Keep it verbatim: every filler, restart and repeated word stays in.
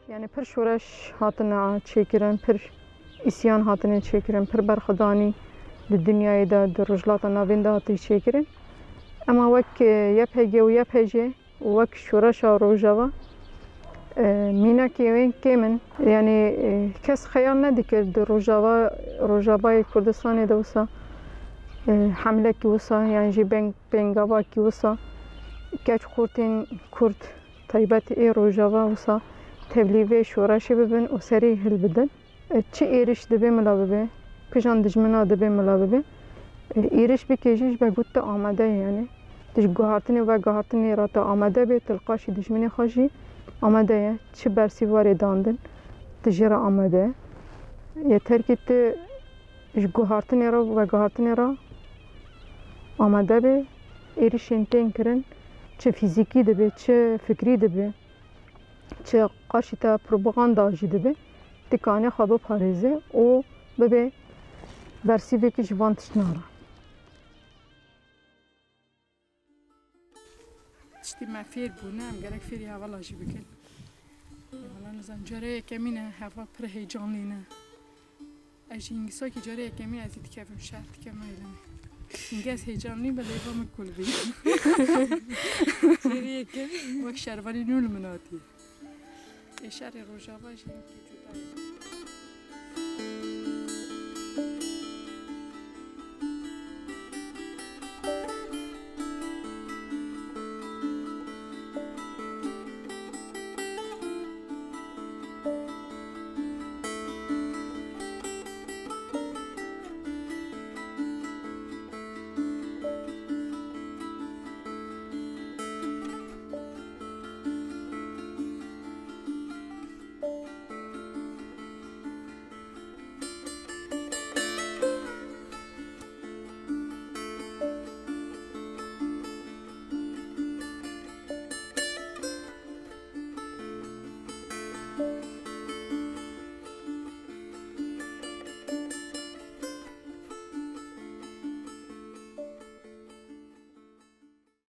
Yani pir şoreş hatine çêkirin, pir îsyan hatine çêkirin, pir berxwedanî di dinyayê de, di Rojhilata Navîn de hatî çêkirin. Ema wek, e, Y P G û Y P J û wek şoreşa Rojava, e, mînakê wê kêm in. Yani, e, kes xeyal nedikir di Rojava, Rojavayê Kurdistanê de wisa, e, hemlekî wisa, yan jî beng-, bengavakî wisa, keç xortên Kurd, taybet ê Rojava wisa tevlî vê şoreşê bibin û serî hilbidin. E, çi êriş dibê mila bibe, kijan dijmina dibê mila bibe, e, êriş bike jî ji ber ku tu amade ye, yani. Tu ji guhartinê û veguhartinê re tu amade bê, tu li qaşî dijminê xwe jî amade ye. Çi bersîv were dandin, tu jê re amade ye. Yeter ki tu ji guhartinê re û veguhartinê re amade bê. Êrişên tên kirin, çi fîzîkî dibe, çi fikrî dibe, çi qaşî te propaganda jî dibe, tu kanê xwe biparêze û bibe bersîvekî ji van tiştna re. Tiştê me fêr bûne, em gerek fêrî hevala jî bikin. Ê, wala nizam, cara yekemîn e, heval pir heyecanlî ne. Ez jî hingîsakî cara yekemîn ez ê dikevim şer, dikem eyleme. Hingî ez heyecanlî me, lêva min kul bî. Fêrî yekemîn. Wek şervanî nû li min hatî. Ê, şerê Rojava jî hinkî cuda ye.